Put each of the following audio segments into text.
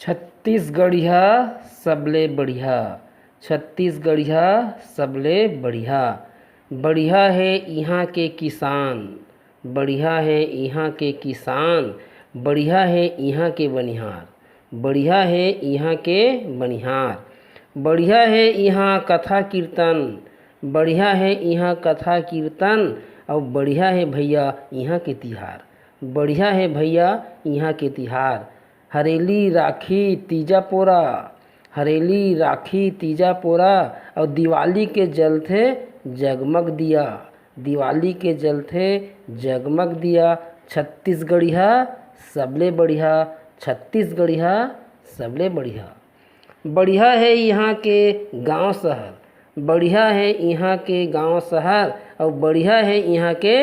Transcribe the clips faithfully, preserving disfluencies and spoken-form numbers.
छत्तीसगढ़िया सबले बढ़िया, छत्तीसगढ़िया सबले बढ़िया। बढ़िया हे इहाँ के किसान, बढ़िया हे इहाँ के किसान, बढ़िया हे इहाँ के बनिहार, बढ़िया हे इहाँ के बनिहार। बढ़िया हे इहाँ कथा कीर्तन, बढ़िया हे इहाँ कथा कीर्तन, अउ बढ़िया हे भैया इहाँ के तिहार, बढ़िया हे भैया इहाँ के तिहार। हरेली, राखी, तीजा पोरा, हरेली, राखी, तीजा पोरा, अउ दिवाली के जलथे जगमग दिया, दिवाली के जलथे जगमग दिया। छत्तीसगढ़िया सबले बढ़िया, छत्तीसगढ़िया सबले बढ़िया। बढ़िया हे इहाँ के गांव शहर, बढ़िया हे इहाँ के गांव शहर, अउ बढ़िया हे इहाँ के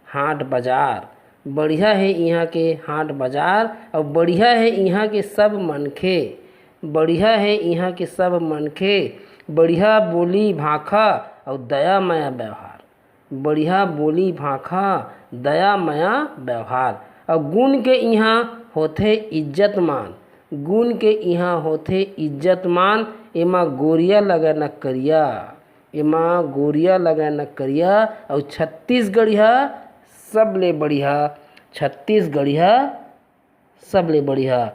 हाट बाजार, बढ़िया हे इहाँ के हाट बाजार, अउ बढ़िया हे इहाँ के सब मनखे, बढ़िया हे इहाँ के सब मनखे। बढ़िया बोली भाखा अउ दया मया व्यवहार, बढ़िया बोली भाखा, दया मया व्यवहार। अउ गुन के इहाँ होथे इज्जत मान, गुन के इहाँ होथे इज्जत मान। एमा गोरिया लगय न करिया, एमा गोरिया लगय न करिया। अउ छत्तीसगढ़िया सबले बढ़िया, छत्तीसगढ़िया सबले बढ़िया।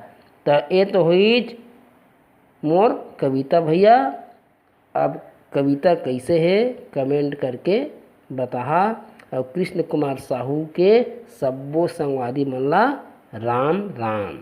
त ए तो होइच मोर कविता भैया। अब कविता कइसे हे, comment करके बताहा। अउ कृष्ण कुमार साहू के सब्बो संगवारी मन ला राम राम।